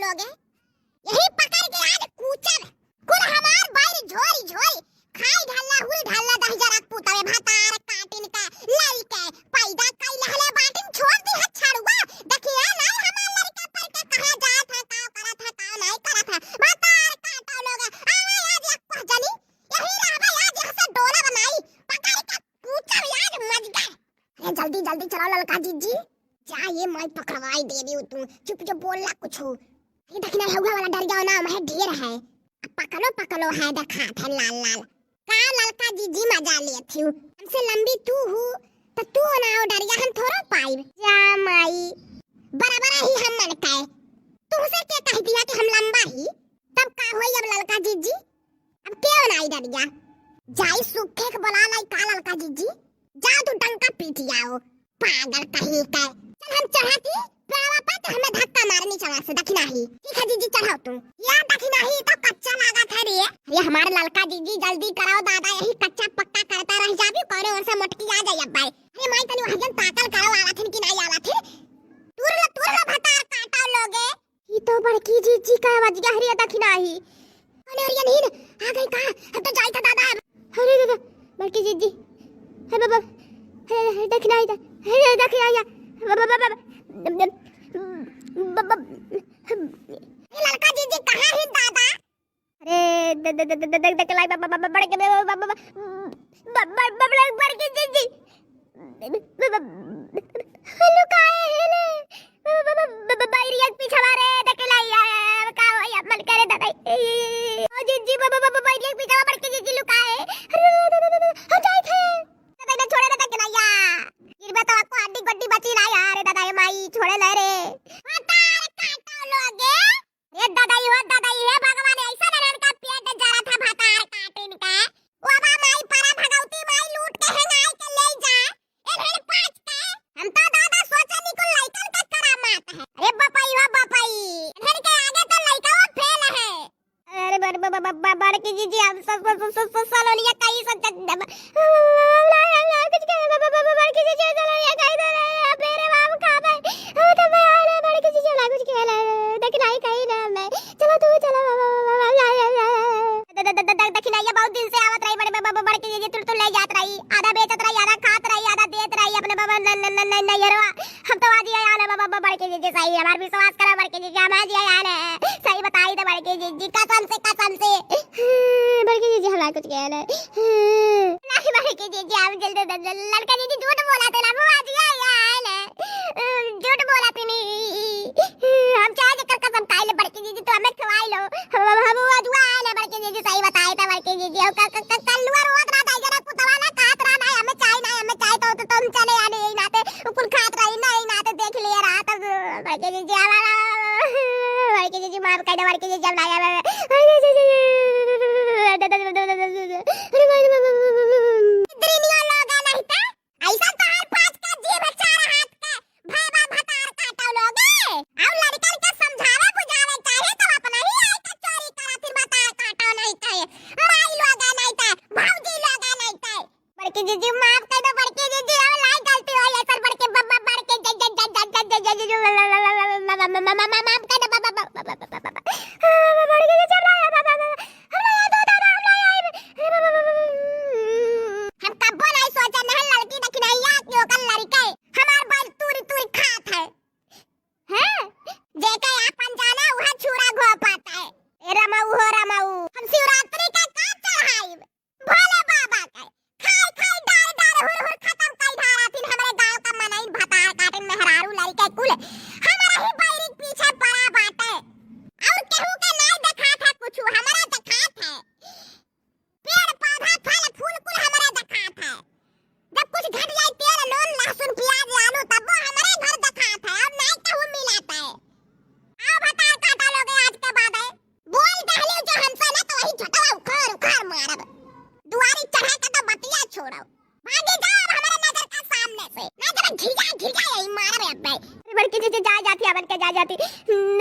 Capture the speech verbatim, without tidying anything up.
लोगे। यही पकड़ के आज कूचब। कुल हमार बैर झोरी झोरी। खाई ढल्ला, हुई ढल्ला, दहिजरा पूतवे भतार काटिन का लइके पैदा कई लहले बाटिन, छोड़ दी है छड़ुआ। देखिए ना हमार लड़का पर के कहाँ जात है, का करत है, का नहीं करत है। भतार काटो लोगे। आवा आज एक पह जनी। यही रहबे आज यहाँ से डोला बनाई। पकड़ के कूचब आज मजगर। अरे जल्दी जल्दी चलाओ ललका जीजी। जा ये माई पकड़वाई दे रही हूँ तू। चुप चुप बोल ना कुछ। ये देखना हउआ वाला डरिया ना, वह ढेर है। अब पकलो पकलो है देखात है लाल लाल। का ललका जीजी मजा लेत हूँ। हमसे लंबी तू हूँ तो तू ना हो डरिया, हम थोड़ा पाइब। जा माई बराबर ही हम मन के। तुमसे के कह दिया कि हम लंबा ही? तब का होई अब ललका जीजी? अब केव नाई डरिया। जाई सूखे के बोला लाई का ललका जीजी। जा तू डंका पीट आओ। पागल कहीं के। चल हम चढ़ाती पेड़वा पे तो हमें धक्का मारनी चला से दखिना ही। ठीक है जीजी चढ़ाओ तू। या दखिना ही तो कच्चा लागत है रे। अरे हमारे ललका जीजी जल्दी कराओ दादा, यही कच्चा पक्का करता रह जाबी, कौने ओर से मोटकी आ जाई अब भाई। अरे माई तनी वहाँ जन ताकल करो आवा थिन कि नाई आवा थिन। तुरला तुरला भतार काटो लोगे। ई तो बड़की जीजी का आवाज गहरिया दखिना ही। अरे अरे नहीं आ गई का? हम तो जाई था दादा। अरे दादा बड़की जीजी। हे बाबा। हे दखिना ही। हे दखिना ही। बाबा बाबा। ललका जीजी कहाँ है दादा? अरे द- द- द- द- द- दखिना ही बाबा बाबा बड़के बाबा बाबा। ब- ब- ब- बड़े बड़के जीजी। ब- ब- लुकाए है ले। ब- ब- ब- ब- बैरिया के पीछे मारे, देखे लाई, आ, आ, आ, का हो, या मन करे दादा। ए, ओ जीजी, ब- ब- ब- ब- बैरिया के पीछे बड़के जीजी लुकाए। अरे, अरे, अरे, अरे, अरे, हम जाए थे। दादा, इन्हें छोड़े ना, देखे लाई, या। गिरबे तो आपको हड्डी गुड्डी बची ना, यार, दादा, ये माई, छोड़े ले रे। भतार काटो लोगे। ए ददाई हो ददाई, हे भगवान, ऐसा ननद का पेट जरा था भतार काटिन के। ओ बा माई परा भगवती माई लूट के हेंगाई के ले जा। ए भेड़ पाँच के। हम तो दादा सोचे निकुल लइकन के करामात है। अरे बपई हो बपई। भेड़ के आगे तो लइका वो फेल है। अरे बर-, ब-, ब-, ब-, ब-, बड़की जीजी, हम स-, स-, स-, स-, स-, सलोनिया कहीं से ज-, ज-, कुछ कहे, ब-, ब-, ब-, ब-, बड़की जीजी, सलोनिया कहीं से ले, मेरे बाप का भाई, हम तो मैं आले बड़की जीजी, ना कुछ कहे ले, देख नहीं कहीं ना मैं, चलो तू चलो, ब-, ब-, ब-, ब-, ब-, द-, द-, द-, द-, दखिनाइया बहुत दिन से आवत रही, बड़े ब-, ब-, ब-, बड़की जीजी तुर तुर ले जात रही, आधा बेचत रही, आधा खात रही, आधा देत रही, अपने बाबा न-, न-, न-, न-, नैहरवा। हम तो आज ही आया ना बाबा, बड़की जीजी सही, हमार विश्वास करा बड़की जीजी, हम आज ही आया ना। सही बताई तो बड़की जीजी, कसम से, कसम से। बड़की जीजी, हमरा कुछ कहे ना। नहीं बड़की जीजी, हम जल्दी, जल्दी, ललका जीजी झूठ बोला थे ना, हम आज ही आया ना। झूठ बोला थे नहीं। हम चाहे जेकर कसम खाई ले बड़की जीजी, तो हमें खवाई लो। हम, हम, हम आज हुआ आए ले बड़की जीजी, सही बताए तो बड़की जीजी, हम क-, क-, क-, कल्लुआ रोत रहा था, जरा कुतवा ना कहत रहा ना, हमें चाहे ना, हमें चाहे तो, तो तुम चले आने यही नाते, कुल खात रही ना, यही नाते देख लिया रहा तब बड़की जीजी, हमारा, बड़की जीजी माफ कर दो, बड़की जीजी, हम ना आवे, बड़की जीजी, अरे मारे बाबा, बाबा, बाबा। इतनी लोग आ नहीं था। ऐसा तोहार पाँच का जीभ है, चार हाथ के, भय बा भतार काटो लोगे। और लड़कन के समझावे बुझावे चाहे तो अपना ही आई के चोरी करा, फिर भतार काटो नहीं कहे। माई लोगे नहीं कहे, भौजी लोगे नहीं कहे। बड़की जीजी माफ कर दो, बड़की जीजी, अब लाई गलती हो गई, सर बड़के बब्बा बड़के ज-, ज-, ज-, ज-, ज-, ज-, ज-, ज-, माफ कर दो, बब्बा, बब्बा, बब्बा, बब्बा, बब्बा, बब्बा, बब्बा, बब्बा, बड़की जीजी, अब लाई, बब्बा, बब्बा, बब्बा, हम लाई दो दादा, हम लाई आई। हम कब्बो नहीं सोचे नहीं लड़की दखिनैया कि ओकर लड़के हमार बैल तूरी तूरी खात है। हैं? जेके आपन जाने उहे छुरा घोपत है। ए रमऊ हो रमऊ, हम शिवरात्रि का का चढ़ाई भोले बाबा के? खाई खाई डाल डाल हुर हुर खत्म कई धारा थिन हमरे गांव का मनई भतार काटिन मेहरारू लड़के कुल। हमारा ही बैरिक पीछे पड़ा बाटे। और केहू के नहीं देखात है कुछ, हमारा देखात है। पेड़ पौधा फल फूल कुल हमरे देखात है। जब कुछ घट जाए तेल नून लहसुन प्याज आलू तब वो हमरे घर देखात है, अब नहीं कहूँ मिलात है। आओ भतार काटा लोगे आज के बाद है। बोल दहली जो हमसे ना तो वही झटवा उखाड़ उखाड़ मारब। दुआरी चढ़े का तो बतिया छोड़ो। भागे जाओ अब हमारे नजर का सामने से। ना जरा घिजा घिजा यही मारब अब। अरे बड़की जीजी जा जाती, अबन के जा जाती। हम्म।